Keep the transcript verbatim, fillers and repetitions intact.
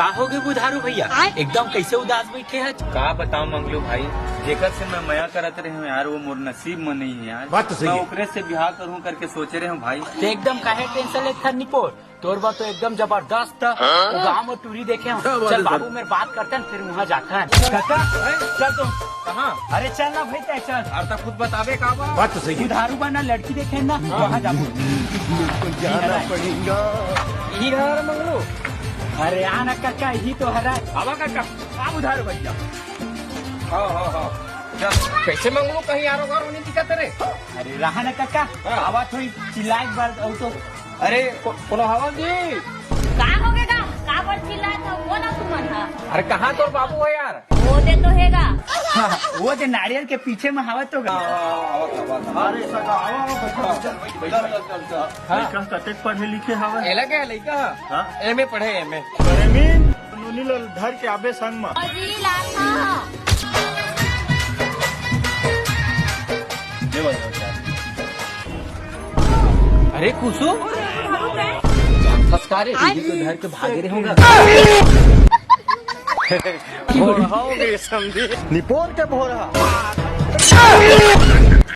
का होगे बुधारू भैया? एकदम कइसे उदास बइठे हच? का बताओं मंगलू भाई, जेकर से मैं मया करत रहे हूँ यार, वो मोर नसीब में नहीं है यार। बात तो सही मैं है। ओकरे से बिहाव करूँ करके सोचे रहे हूँ भाई। ते एकदम काहे tension लेत हस निपोर? तोर बर तो एकदम जबरदस्त। वो गाँव में टूरी देखे हूँ। चल बाबू, मेर बात करते हैं, फिर वहाँ जाते हैं। काका, चल तुम। कहाँ? अरे चल ना भाई, तय चल। अरे तो खुद बताबे का बा? बात तो सही है। बुधारू बा ना, लड़की देखे ना, वहाँ जाबो। जाना पड़ेगा। यही घर मंगलू। अरे आ ना काका, यही तो हरा। आवा काका, आ बुधारू भैया। हाँ, हाँ, हाँ। चल। कइसे मंगलू, कहीं आरो गारो नहीं दिखत रे? अरे रहा ना काका, हाँ। आवा थोड़ी चिल्लाए के बाद, अउ तो अरे, को-, कोनो हवा जी? का होगे गा? काबर चिल्लात हव? वो ना तुमन ह। अरे, कहाँ तोर बाबू है यार? वो दे तो हेगा। वो दे नारियल के पीछे में हवा तो गा। हाँ, हाँ, हाँ, हवा, हवा, हवा। अरे, सगा, हवा, हवा, बच्चा, चल, चल, चल, चल, चल। हाँ। लइका कतेक पढ़े लिखे हवे? एला क्या लइका? हाँ? एमए पढ़े, एमए। अरे मीन, नूनी ल धर के आबे संग म। अजी, लात हा। अरे कुसुम, फंसका रे, दीदी को धर के भागे रहे होगा। भोरहा हो गए समझी। निपोर के भोरहा।